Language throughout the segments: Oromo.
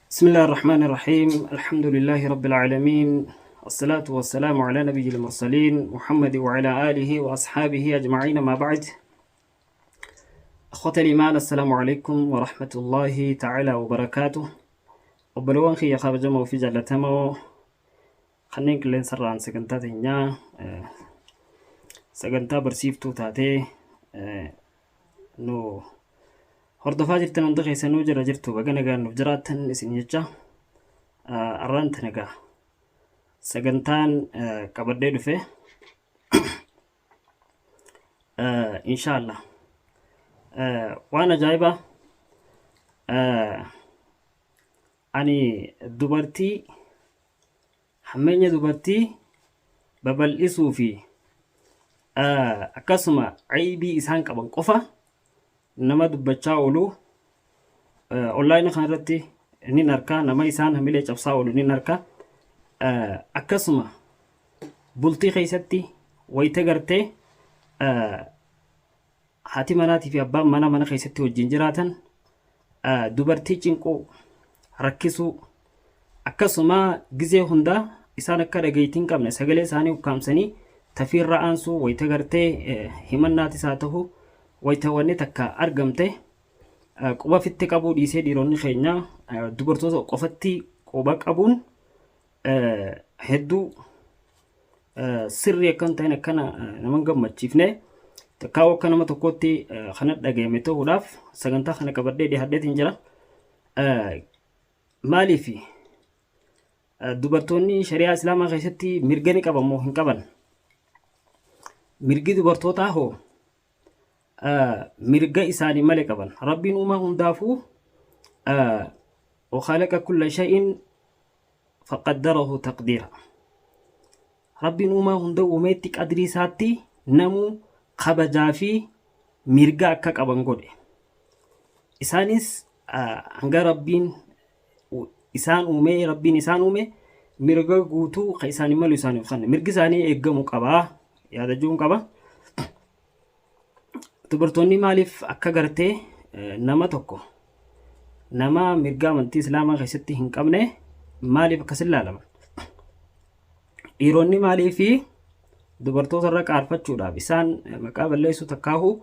بسم الله الرحمن الرحيم الحمد لله رب العالمين الصلاة والسلام على نبي المرسلين محمد وعلى آله وأصحابه أجمعين ما بعد أخوة الإيمان السلام عليكم ورحمة الله تعالى وبركاته وبلوان خي خرجمو في جلتمو kanneen qilleensarraan sagantaa teenyaa sagantaa barsiiftuu taatee nu hordofaa jirtan hunda keessanuu jira jirtu baga nagaan nuuf jiraattan isin jecha arraan tana egaa sagantaan qabadhee dhufe inshaallah waan ajaa'ibaa ani dubartii hammeenya dubartii babal'isuu fi akkasuma aybii isaan qaban qofa nama dubbachaa oolu onlaayinii kana irratti nin arka nama isaan hamilee cabsaa oolu nin arka akkasuma bultii keessatti wayita gartee Haati manaatii fi abbaan manaa mana keessatti wajjin jiraatan dubartii cinquu, rakkisuu, akkasuma gizee hundaa isaan akka dhageettii hin qabne sagalee isaanii ukkaamsanii tafiirra aansuu wayita gartee himannaatis haa ta'u wayita wanni takka argamte quba fitti qabuu dhiisee dhiironni keenya dubartoota qofatti quba qabuun hedduu sirrii akka hin ta'in akkana nama hin gammachiifne takkaa'uu akka nama tokkootti kana dhagayame ta'uudhaaf sagantaa kana qabadhee dhiyaadheetiin jira. Maaliif dubartoonni shari'aa islaamaa keessatti mirga ni qaban moo hin qaban? Mirgi dubartootaa hoo mirga isaanii malee qaban? Rabbiin uumaa hundaafuu وخلق كل شيء faqaddarahu taqdiira. Rabbiin uumaa hunda uumeetti qadrii isaatti namuu kabajaa fi mirga akka qaban godhe. Isaanis hanga Rabbiin isaan uumee Rabbiin isaan uume mirga guutuu kan isaanii malu isaaniif kenne. Mirgi isaanii eeggamu qabaa yaadachuun qaba. Dubartoonni maaliif akka gartee nama tokko nama mirga amantii islaamaa keessatti hin qabne maaliif akkas ilaalaman? Dhiironni maaliif dubartoota irra qaarfachuudhaaf isaan maqaa balleessuu takkaahuu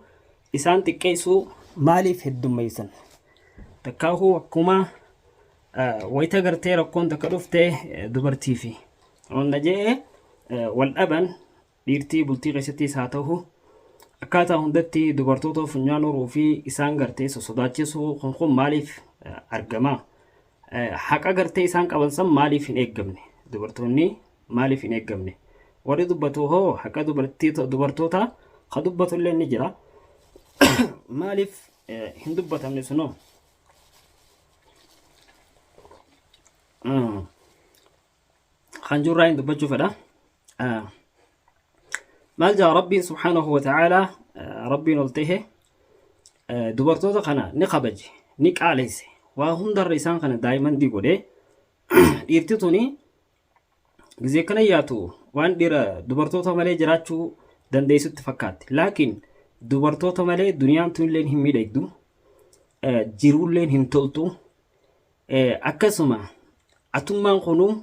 isaan xiqqeessuu maaliif heddummeessan? Takkaahuu akkuma wayita gartee rakkoon takka dhufte dubartii fi wanta jee wal dhaban Dhiirtii bultii keessattis haa ta'u akkaataa hundatti dubartoota funyaan uruu fi isaan gartee sosodaachisuu kun kun maaliif argama? Haqa gartee isaan qaban san maaliif hin eeggamne? Dubartoonni maaliif hin eeggamne? Warri dubbatu hoo haqa dubartoota ka dubbatu illee ni jira. Maaliif hin dubbatamne sunoo? Kan jirraa hin dubbachuu fedha. Maal jaa Rabbiin subhaanahu wa ta'aalaa Rabbiin ol ta'e dubartoota kana ni kabaje ni qaalesse waa hundarra isaan kana daa'imandii godhe dhiirti tuni gizee kana yaatu waan dhiira dubartoota malee jiraachuu dandeessutti fakkaatti laakiin dubartoota malee duniyaan tunilleen hin miidhagdu jiruulleen hin toltu Akkasuma atummaan kunuu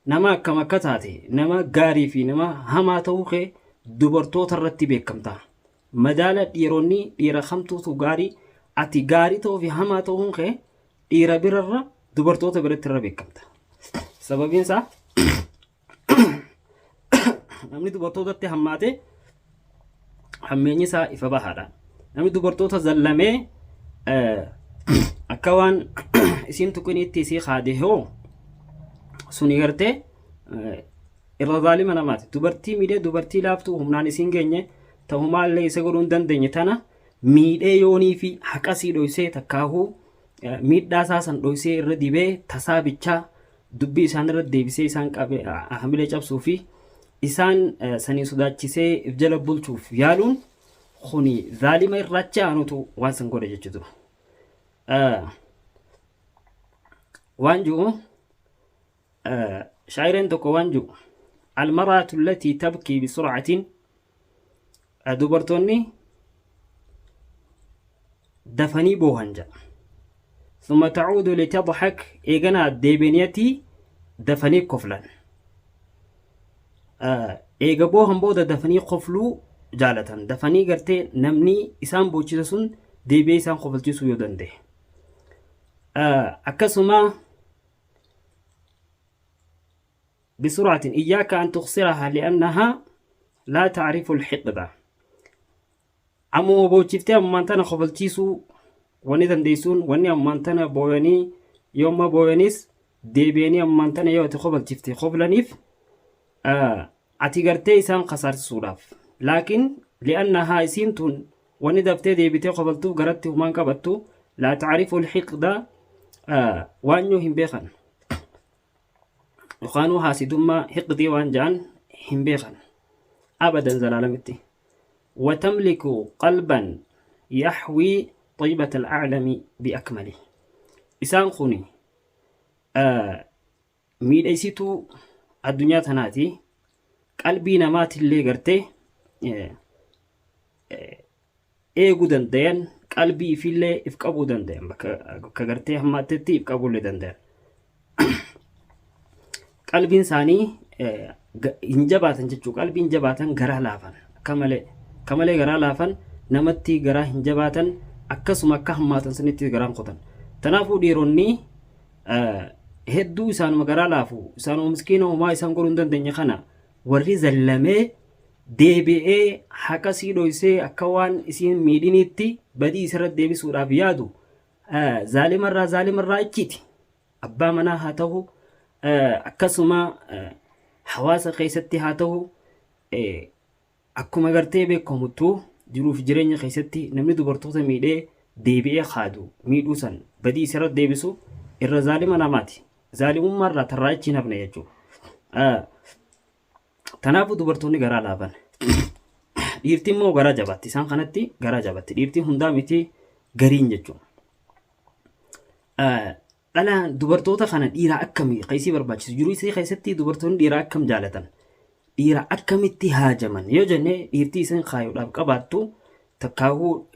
nama akkam akka taate nama gaarii fi nama hamaa ta'uu kee dubartoota irratti beekamta. Madaala dhiironni dhiira kamtuutu gaarii ati gaarii ta'uu fi hamaa ta'uun kee dhiira birarra dubartoota biratti irra beekamta. Sababiin isaa namni dubartootatti hammaate hammeenyi isaa ifa bahaadha. Namni dubartoota zallamee akka waan isiin tuqiniitti isii kaade hoo suni gartee irra zaalima namaati. Dubartii miidhee dubartii laaftuu humnaan isiin geenye ta'umaallee isa godhuu hin dandeenye tana miidhee yoonii fi haqa sii dhoysee takkaahuu miidhaa isaa san dhoysee irra dibee tasaa bichaa dubbii isaan irra deebisee isaan qabe hamilee cabsuu fi isaan saniin sodaachisee if jala bulchuuf yaaluun kuni zaalima irraacha aanutu waan san godhe jechuudha. Waan jiru shaayireen tokko waan jiru almaraatu allatii tabkii bisur'atin dubartoonni dafanii boohan jedha. Summa ta'uudu litadhak eeganaa deebi'aniiti dafanii koflan. Eega boohan booda dafanii kofluu jaalatan. Dafanii gartee namni isaan boochise sun deebi'ee isaan kofalchiisuu yoo danda'e. Akkasuma bisuraatin iyyaaka an tuksiraha li'annaha laa ta'rifu alhiqda. Ammuma boochiftee ammaan tana kofalchiisuu wanni dandeessuun wanni ammaan tana booyanii yoo amma booyanis deebi'anii ammaan tana yoo ati kofalchifte koflaniif ati gartee isaan kasaarsiisuudhaaf. Laakiin li'annahaa isiin tun wanni daftee deebitee kofaltuuf garatti humaan qabattu laa ta'rifu alhiqda waanyoo hin beekan. Yookaanuu haasidummaa hiqdii waan ja'an hin beekan. Abadan zalaalamitti. وتملك قلبا يحوي طيبة العالم بأكمله. Isaan kuni miidhaysituu addunyaa tanaati. Qalbii namaatillee gartee eeguu dandayan, qalbii ifillee if qabuu dandayan, bakka gartee hammaattetti if qabuullee dandayan. Qalbiin isaanii hin jabaatan jechuu, qalbiin jabaatan garaa laafan akka malee, akka malee garaa laafan, namatti garaa hin jabaatan, akkasuma akka hammaatan sanitti garaan qotan. Tanaafuu dhiironni hedduu isaanuma garaa laafu, isaanuma miskiina homaa isaan godhuu hin dandeenye kana warri zallamee deebi'ee haqa sii dhoysee akka waan isiin miidhiniitti badii isarratti deebisuudhaaf yaadu zaalimarraa zaalimarraa ichiiti. Abbaa manaa haa ta'u, akkasuma hawaasa keessatti haa ta'u, akkuma gartee beekamuttu jiruuf jireenya keessatti namni dubartoota miidhee deebi'ee kaadu miidhuu san badii isarratti deebisu irra zaalima namaati. Zaalimummaa irraa tarraa achi hin hafne jechuudha. Kanaafuu dubartoonni garaa laafan. Dhiirti immoo garaa jabaatti. Isaan kanatti garaa jabaatti. Dhiirti hundaa miti, gariin jechuudha. Dhala dubartoota kana dhiira akkamii kan isii barbaachisu jiruu isii keessatti dubartoonni dhiira akkam jaalatan, dhiira akkamitti haajaman yoo jenne, dhiirtii isin kaayuudhaaf qabaattu takkaahuu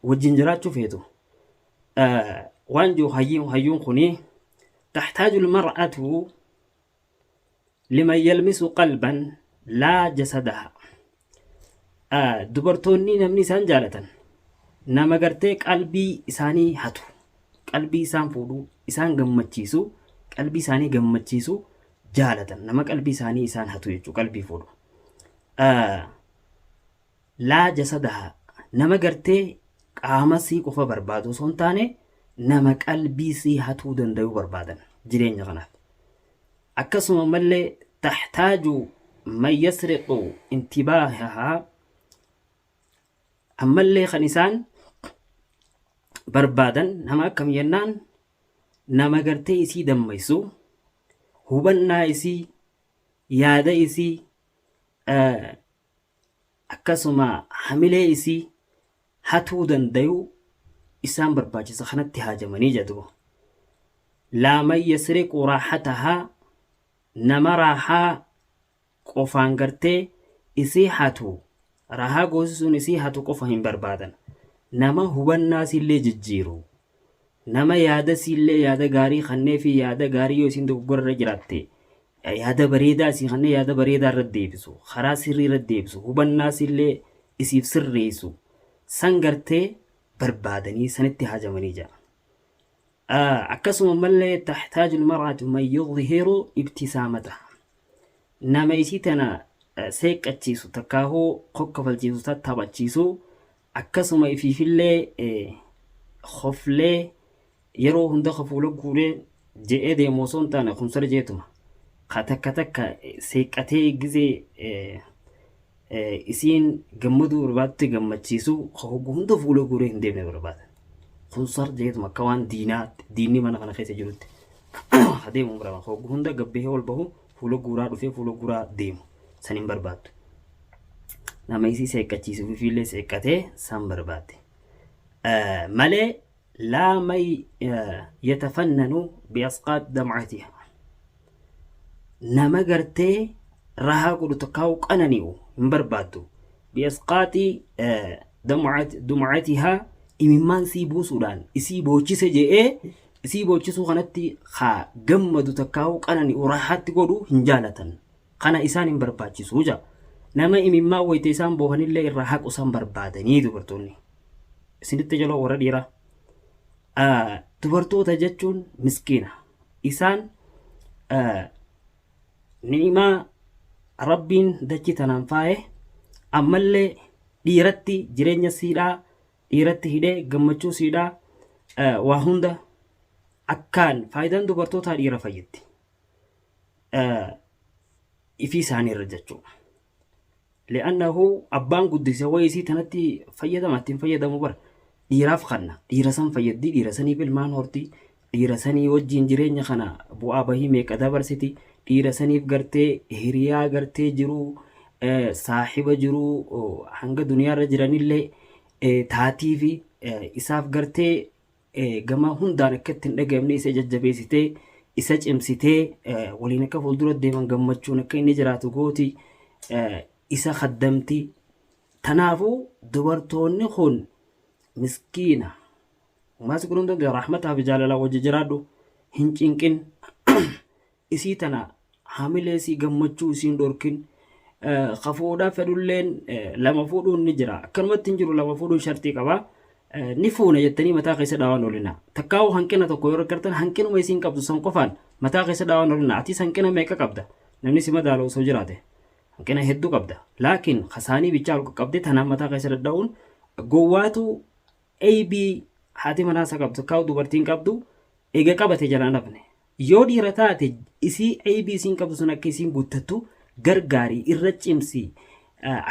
wajjin jiraachuu feetu waan jiru hayyuun kuni taxtaaju lmar'atu liman yalmisu qalban laa jasadaha. Dubartoonni namni isaan jaalatan nama gartee qalbii isaanii hatu, qalbii isaan fuudhu, isaan gammachiisu, qalbii isaanii gammachiisu jaalatan, nama qalbii isaanii isaan hatu jechuu, qalbii fuudhu. Laa jasadaha, nama gartee qaama sii qofa barbaadu osoo hin taane nama qalbii sii hatuu danda'u barbaadan jireenya kanaaf. Akkasuma mallee taxtaaju man yasriqu intibaahahaa, ammallee kan isaan barbaadan nama akkam jennaan nama gartee isii dammaysu, hubannaa isii, yaada isii, akkasuma hamilee isii hatuu dandayu isaan barbaachisa, kanatti haajamanii jedhu. Laa man yasriqu raaxatahaa, nama raaxaa qofaan gartee isii hatu, raahaa goosisuun isii hatu qofa hin barbaadan. Nama hubannaa isiillee jijjiiru, nama yaada isiillee yaada gaarii kannee fi yaada gaarii yoo isiin dogoggora irra jiraatte yaada bareedaa isii kannee yaada bareedaa irra deebisu, karaa sirrii irra deebisu, hubannaa isiillee isiif sirreessu san gartee barbaadanii sanitti haajamanii jira. Akkasuma mallee taxtaaju lmar'atu man yudhiru ibtisaamataha, nama isii tana seeqqachiisu, takkaahuu kokkofalchiisu, tattaphachiisu, akkasuma ifiifillee koflee yeroo hunda ka fuula guuree je'ee deemu osoo hin taane kunsara jeetuma ka takka takka seeqqatee gizee isiin gammaduu barbaadde gammachiisu, ka hoggu hunda fuula guuree hin deemne barbaada. Kunsar jeetuma akka waan diinaa diinni mana kana keessa jirutti adeemu barbaada. Hoggu hunda gabbahee ol bahu fuula guuraa dhufee fuula guuraa deemu san hin barbaaddu. Nama isii seeqqachiisuuf ifiillee seeqqatee san barbaadde. Malee laa may yatafannanu biasqaat dam'atiha. Nama gartee rahaa godhu takkaa'u qanani'u hin barbaaddu. Biasqaaxi dum'atihaa, imimmaan sii buusuudhaan isii boochise je'ee Isii boochisuu kanatti haa gammadu takkaa'uu qanani'u raahaatti godhu hin jaalatan. Kana isaan hin barbaachisu ja'a. Nama imimmaa wayita isaan boohanillee irraa haqu san barbaadanii dubartoonni. Isinitti jaloo warra dhiiraa. Dubartoota jechuun miskiina. Isaan ni'imaa Rabbiin dachii tanaan faaye ammallee dhiiratti jireenya siidhaa dhiiratti hidhee gammachuu siidhaa waa hunda akkaan faayidaan dubartootaa dhiira fayyaddi. Ifii isaaniirra jechuudha. Li'annahu abbaan guddise wayii isii tanatti fayyadama ittiin fayyadamu bara. Dhiiraaf kanna dhiira san fayyaddi dhiira saniif ilmaan horti dhiira sanii wajjiin jireenya kana bu'aa bahii meeqa dabarsiti dhiira saniif gartee hiriyaa gartee jiruu saahiba jiruu hanga duniyaarra jiranillee taatii fi isaaf gartee gama hundaan akka itti hin dhaga'amne isa jajjabeessitee isa cimsitee waliin akka fuuldura deeman gammachuun akka inni jiraatu gooti isa kaddamti. Tanaafuu dubartoonni kun miskiina. Maas kun hundi rahmataa fi jaalala wajji jiraadhu hin cinqin isii tana hamilee isii gammachuu isiin dhorkin ka fuudhaa fedhulleen lama fuudhuun ni jira akkanumatti hin jiru lama fuudhuun shartii qaba ni fuuna jettanii mataa keessa dhaawaan olina takkaa'uu hanqina tokko yoo argartan hanqinuma isiin qabdu san qofaan mataa keessa dhaawaan olina atis hanqina meeqa qabda namni si madaalu osoo jiraate hanqina hedduu qabda laakiin kasaanii bichaa ol qaqqabdee tanaan mataa keessa dhadha'uun gowwaatu Eybii haati manaa isa qabdu takkaa dubartiin qabdu eega qabate jalaan hafne. Yoo dhiira taate isii eybii isiin qabdu sun akka isiin guuttattu gargaari irra cimsi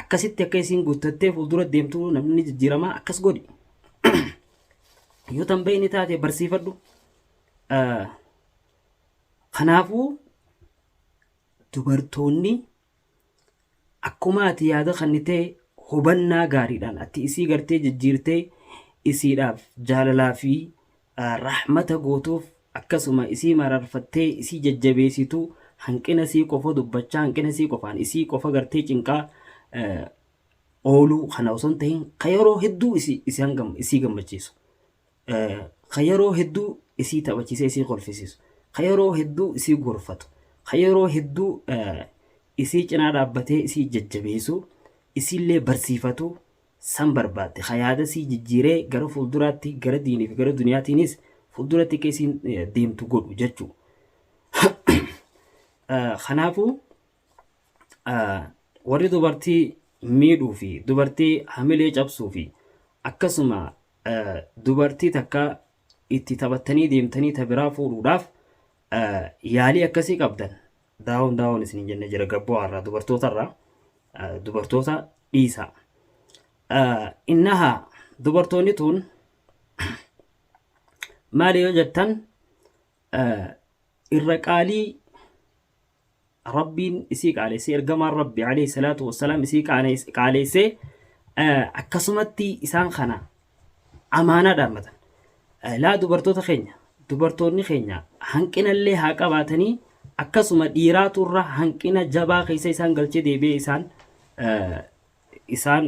akkasitti akka isiin guuttattee fuuldura deemtu namni jijjiiramaa akkas godhi. Yoo tan beeyni taate barsiifadhu. Kanaafuu dubartoonni Akkuma ati yaada kannitee hubannaa gaariidhaan ati isii gartee jijjiirtee isiidhaaf jaalalaa fi rahmata gootuuf akkasuma isii mararfattee isii jajjabeessitu hanqina isii qofa dubbachaa hanqina isii qofaan isii qofa gartee cinqaa ooluu kana osoo hin ta'in ka yeroo hedduu isii isii hangam isii gammachiisu ka yeroo hedduu isii taphachiisee isii kolfisiisu, ka yeroo hedduu isii gorfatu, ka yeroo hedduu isii cinaa dhaabbatee isii jajjabeessu, isiillee barsiifatu san barbaadde. Ka yaada isii jijjiiree gara fuulduraatti gara diinii fi gara duniyaatiinis fuulduratti akka isiin deemtu godhu jechuudha. Kanaafuu warri dubartii miidhuu fi dubartii hamilee cabsuu fi akkasuma dubartii takka itti taphattanii deemtanii ta biraa fuudhuudhaaf yaalii akkasii qabdan daawon daawon isin jenne jira gabboo irraa dubartoota irraa dubartoota dhiisaa. Innahaa dubartoonni tun maali yoo jettan irra qaalii Rabbiin isii qaalessee ergamaan Rabbi alayhi salaatu wassalaam isii qaalessee akkasumatti isaan kana amaanaa dhaammatan. Laa dubartoota keenya dubartoonni keenya hanqinallee haa qabaatanii akkasuma dhiiraatu irra hanqina jabaa keessa isaan galchee deebi'ee isaan isaan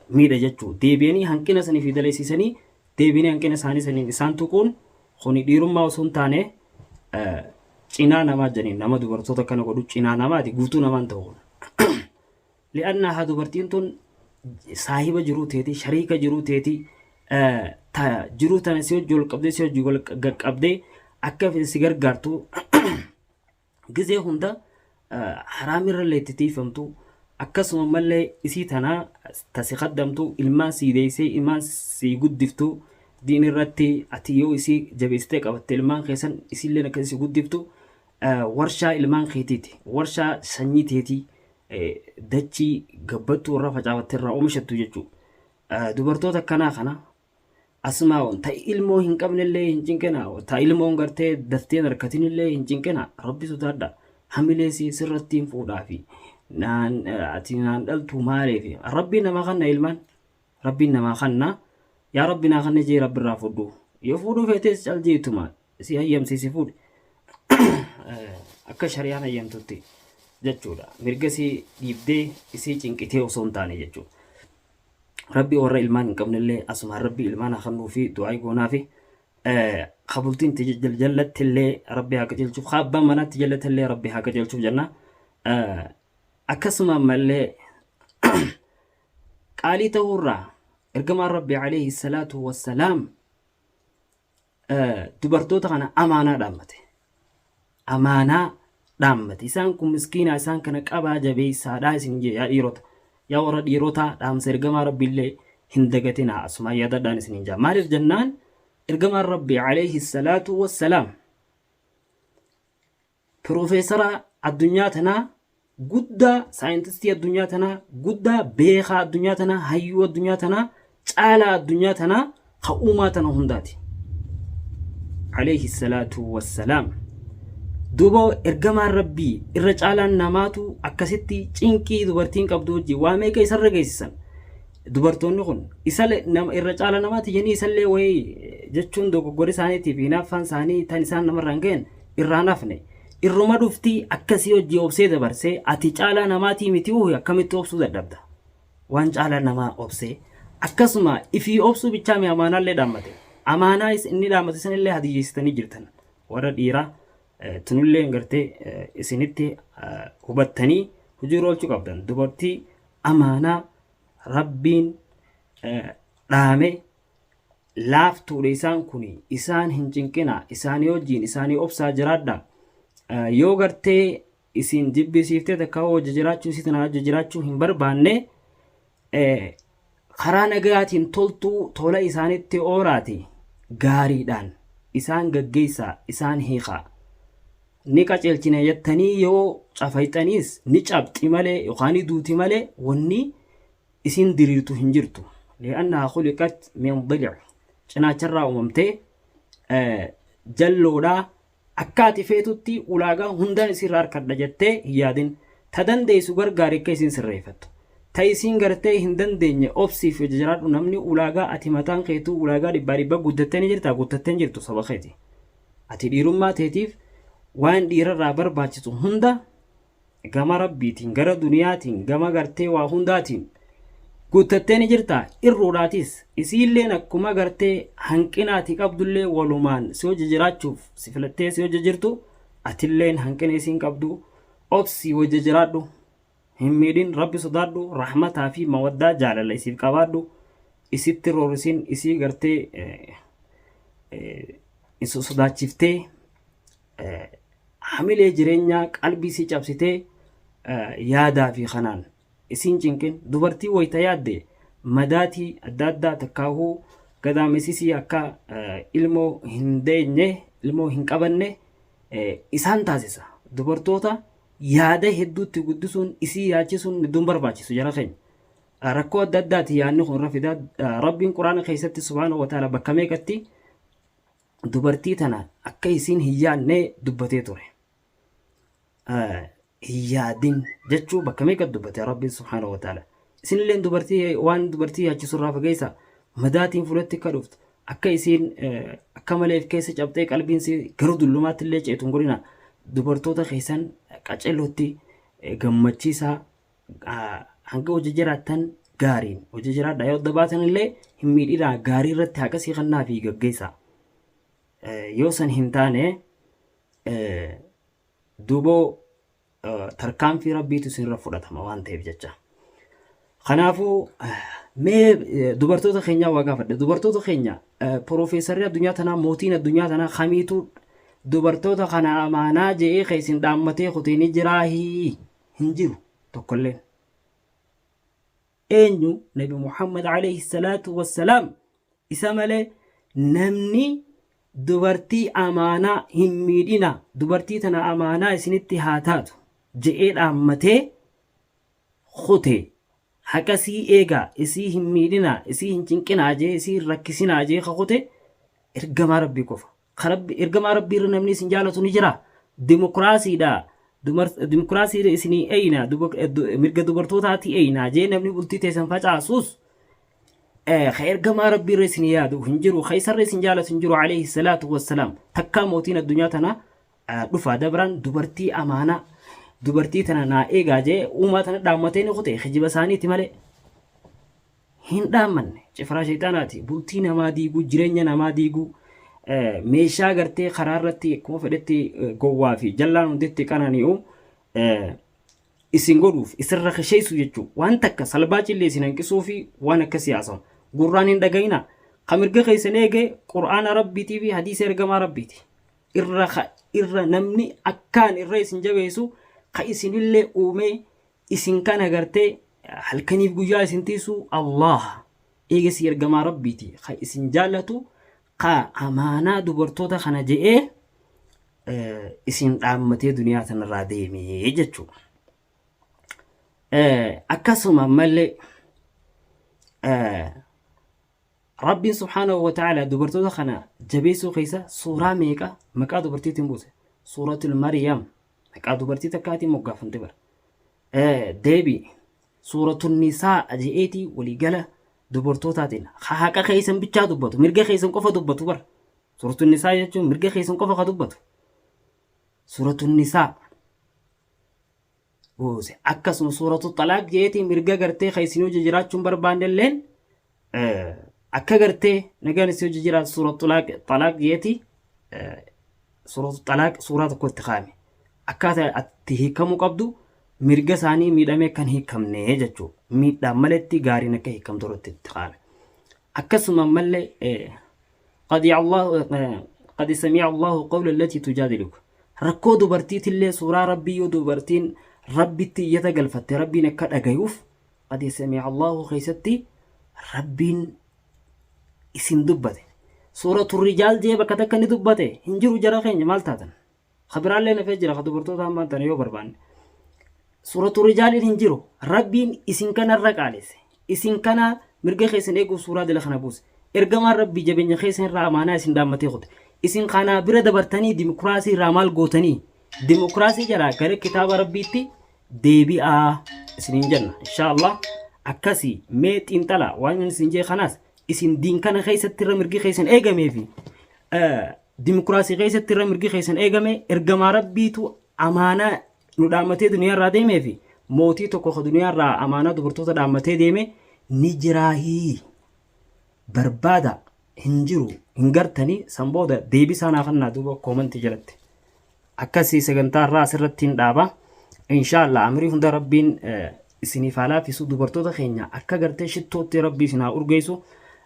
miidha jechuu deebi'anii hanqina sanii fi daleessisanii deebi'anii hanqina isaanii saniin isaan tuquun kuni dhiirummaa osoo hin taane cinaa namaa jedhanii nama dubartoota akkana godhu cinaa namaati guutuu namaan ta'u kun. Li'annahaa dubartiin tun saahiba jiruu teeti shariika jiruu teeti ta jiruu tana si hojii wal qabdee si hojii wal qaqqabdee akka si gargaartu gizee hunda haraam irrallee itti tiifamtu akkasuma mallee isii tanaa ta si kaddamtu ilmaan sii deessee ilmaan sii guddiftu diin irratti ati yoo isii jabeessitee qabatte ilmaan keessan isiilleen akka isii guddiftu warshaa ilmaan keetiiti warshaa sanyii teetii dachii gabbattuu irraa facaafatte irraa oomishattu jechuudha. Dubartoota akkanaa kana Asmaa'oon ta ilmoo hin qabnellee hin cinqina ta ilmoon gartee daftee hin harkatinillee hin cinqina rabbi sodaadha hamilee si sirratti hin fuudhaafi naan ati naan dhaltu maaliif rabbiin namaa kanna ilmaan rabbiin namaa kanna yaa rabbi naa kanna jee rabbi irraa fudhu yoo fuudhuu feetes cal jeetuma si hayyamsiisi fuudhi akka shari'aan hayyamtutti jechuudha mirga si dhiibdee isii cinqitee osoo hin taane jechuudha. Rabbi warra ilmaan hin qabnellee asumaan rabbi ilmaan haa kennuu fi du'aa goonaa fi Ka bultiin itti jallatti illee Rabbi haa qajeelchuuf, ka abbaan manaatti jallatti illee Rabbi haa qajeelchuuf jenna. Akkasuma ammallee qaalii ta'uurraa ergamaan Rabbi alayhi salaatu wassalaam dubartoota kana amaanaa dhaammate. Amaanaa dhaammate. Isaan kun miskiinaa isaan kana qabaa jabeessaadhaa isin jee yaa dhiirota. Yaa warra dhiirotaa dhaamsa ergamaa Rabbiillee hin dagatinaa asumaan yaadadhaan isin hin jaa. Maaliif jennaan ergamaan Rabbii alayhi salaatu wassalaam Piroofeesara addunyaa tanaa guddaa, saayintistii addunyaa tanaa guddaa, beekaa addunyaa tanaa, hayyuu addunyaa tanaa, caalaa addunyaa tanaa, ka uumaa tana hundaati. Alayhi salaatu wassalaam. Duuba ergamaan Rabbii irra caalaan namaatu akkasitti cinqii dubartiin qabdu wajjin waa meeqa isarra geessisan. Dubartoonni kun isa nama irra caala namaati jedhanii isallee wayii jechuun dogoggora isaaniitiif hinaaffaan isaanii tan isaan namarraan ga'an irraan hafne. Irruma dhufti akkasii hojii obsee dabarsee ati caalaa namaatii miti uhi akkamitti obsuu dadhabda. Waan caalaa namaa obsee akkasuma ifii obsuu bichaa mi amaanaallee dhaammate. Amaanaa inni dhaammate sanillee hadiyyeessitanii jirtan. Warra dhiiraa tunillee gartee isinitti hubattanii hojiirra oolchuu qabdan. Dubartii amaanaa Rabbiin dhaame laaftuudha isaan kun isaan hin cinqina isaanii wajjiin isaanii obsaa jiraadha yoo gartee isin jibbisiiftee takka hojii jiraachuu isii tana hojii jiraachuu hin barbaanne karaa nagayaatiin toltuu tola isaanitti oolaati gaariidhaan isaan gaggeessaa isaan hiikaa ni qaceelchina jettanii yoo cafayxaniis ni cabxi malee yookaan ni duuti malee wanni isin diriirtu hin jirtu. Li'annahaa khuliqat min dilic cinaacharraa uumamtee jalloodhaa akka ati feetutti ulaagaa hundaan isirraa harkadha jettee hin yaadin. Ta dandeessu gargaari akka isin sirreeffattu. Ta isiin gartee hin dandeenye obsiif hojii jiraadhu namni ulaagaa ati mataan keetuu ulaagaa dhibbaa dhibba guuttattee ni jirtaa guuttattee hin jirtu saba keeti. Ati dhiirummaa teetiif waan dhiirarraa barbaachisu hunda gama Rabbiitiin, gara duniyaatiin, gama gartee waa hundaatiin guuttattee ni jirta. Irruudhaatis isiilleen akkuma gartee hanqina ati qabdullee walumaan si hojii jiraachuuf si filattee si hojii jirtu atilleen hanqina isiin qabdu obsii hojii jiraadhu. Hin miidhin Rabbi sodaadhu rahmataa fi mawaddaa jaalala isiif qabaadhu isitti roorrisin isii gartee sodaachiftee hamilee jireenyaa qalbii isii cabsitee yaadaa fi kanaan isiin cinqin dubartii wayita yaadde madaatii adda addaa takkaahuu gadaamessisii akka ilmoo hin deenye ilmoo hin qabanne isaan taasisa dubartoota yaada hedduutti guddisuun isii yaachisuun hedduun barbaachisu jara keenya. Rakkoo adda addaati yaadni kun irra fidaa Rabbiin Quraana keessatti subhaanahu wa ta'ala bakka meeqatti dubartii tana akka isiin hin yaadne dubbatee ture. Hin yaadin jechuu bakka meeqatti dubbate Rabbiin subhaanahu wa ta'ala. Isinilleen dubartii waan dubartii yaachisu irraa fageessa madaatiin fulatti akka dhuftu akka isiin akka malee of keessa cabxee qalbiin isii gara dullumaatti illee ceetu hin godhina. Dubartoota keessan qaceelootti gammachiisaa hanga hojii jiraattan gaariin hojii jiraadha yoo adda baatan illee hin miidhinaa gaarii irratti haqasii kannaa fi gaggeessaa. Yoo san hin taane duuboo tarkaanfii rabbiitu isinirra fudhatama waan ta'eef jecha. Kanaafuu mee dubartoota keenyaa waa gaafadhe. Dubartoota keenya piroofeesarri addunyaa tanaa mootiin addunyaa tanaa kamiitu dubartoota kana amaanaa je'ee kan isin dhaammatee kutee ni jiraahii hin jiru tokkolleen. Eenyu Nabi Muhammad alayhi salaatu wassalaam isa malee namni dubartii amaanaa hin miidhina dubartii tana amaanaa isinitti haa taatu je'ee dhaammatee kute haqa isii eegaa isii hin miidhinaa isii hin cinqinaa jee isii hin rakkisinaa jee ka kute ergamaa rabbii qofa. Ka rabbi ergamaa rabbii irra namni isin jaalatu ni jira. Dimokiraasiidha. Dimokiraasii isinii eeyna mirga dubartootaati eeyna jee namni bultii teessan facaasus ka ergamaa rabbii irra isin yaadu hin jiru ka isarra isin jaalatu hin jiru alayhi salaatu wassalaam takkaa mootiin addunyaa tana dhufaa dabraan dubartii amaanaa dubartii tana naa eegaa jee uumaa tana dhaammatee ni kute kijiba isaaniiti malee. Hin dhaammanne. Cifraa shayxaanaati. Bultii namaa diiguu, jireenya namaa diiguu, meeshaa gartee karaa irratti akkuma fedhetti gowwaa fi jallaan hunditti qanani'u isin godhuuf isirra kasheessu jechuudha. Waan takka salbaacillee isin hanqisuu fi waan akkasii haasawu. Gurraan hin dhaga'ina. Ka mirga keessan eege Qur'aana Rabbiitii fi hadiisa ergamaa Rabbiiti. Irra irra namni akkaan irra isin jabeessu ka isinillee uumee isin kana gartee halkaniif guyyaa isin tiisu Allah. Eegasii ergamaa Rabbiiti ka isin jaallatu ka amaanaa dubartoota kana je'ee isin dhaammatee duniyaa tanarraa deemee jechuudha. Akkasuma ammallee Rabbiin subhaanahu wa ta'ala dubartoota kana jabeessuu keessa suuraa meeqa maqaa dubartiitiin buuse? Suuratul Maryam maqaa dubartii takkaatiin moggaafamte bara. Deebii Suuratul Nisaa je'eetii waliigala dubartootaatiin haqa keessan bichaa dubbatu mirga keessan qofa dubbatu bara. Suuratun Nisaa jechuun mirga keessan qofa ka dubbatu. Suuratun Nisaa buuse. Akkasuma suuratu Xalaaq jeetii mirga gartee kan isin hojii jiraachuun barbaanne illeen akka gartee nagaan isin hojii jiraatu suuratu Xalaaq jeetii suuratu Xalaaq suuraa tokko itti kaa'ame. Akkaataa itti hiikamuu qabdu mirga isaanii miidhamee kan hiikamne jechuudha. Miidhaan maletti gaariin akka hiikamtu irratti itti kaa'ame. Akkasuma ammallee qad sami'a Allahu qawla allati tujaadiluk rakkoo dubartiitillee suuraa rabbii yoo dubartiin rabbitti iyyata galfatte rabbiin akka dhagayuuf qad sami'a Allahu keessatti rabbiin isin dubbate suuratu rijaal jee bakka takka ni dubbate hin jiru jara keenya maal taatan Ka biraallee nafee jira ka dubartoota ammaan tana yoo barbaanne. Suuratu rijaaliin hin jiru. Rabbiin isin kanarra qaalesse. Isin kana mirga keessan eeguuf suuraa dila kana buuse. Ergamaan Rabbii jabeenya keessan irraa amaanaa isin dhaammatee kute. Isin kanaa bira dabartanii dimokiraasii irraa maal gootanii? Dimokiraasii jalaa gara kitaaba Rabbiitti deebi'aa isiniin jenna. Inshaa Allah akkasii mee xiinxalaa waan inni isin jee kanaas isin diin kana keessatti irra mirgi keessan eegamee fi Dimokiraasii keessatti irra mirgi keessan eegame ergamaa rabbiitu amaanaa nu dhaammatee duniyaa irraa deemee fi mootii tokko ka duniyaa irraa amaanaa dubartoota dhaammatee deeme ni jiraahii barbaada hin jiru hin gartanii san booda deebisaa naa kannaa duuba koomantii jalatti akkasii sagantaa irraa asirratti hin dhaaba inshaallah amrii hunda rabbiin isiniif haa laaffisu dubartoota keenya akka gartee shittootti rabbii isin haa urgeessu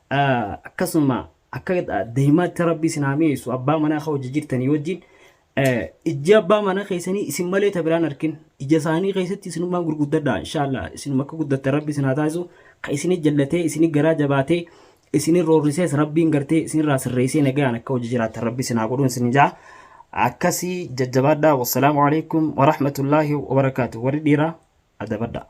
akkasuma Akka daymaatti rabbi isin haa mi'eessu abbaa manaa ka hojii jirtanii wajjin ijji abbaa mana keessanii isin malee ta biraan arkin ija isaanii keessatti isinummaan gurguddadha inshaallah isinuma akka guddattan rabbi isin haa taasisu ka isini jallatee isini garaa jabaatee isini roorrisees rabbiin gartee isinirraa sirreessee nagayaan akka hojii jiraattan rabbi isin haa godhuun isin jaa akkasii jajjabaadhaa wassalaamu alaikum warahmatullaahi wabarakaatu warri dhiiraa adabadhaa.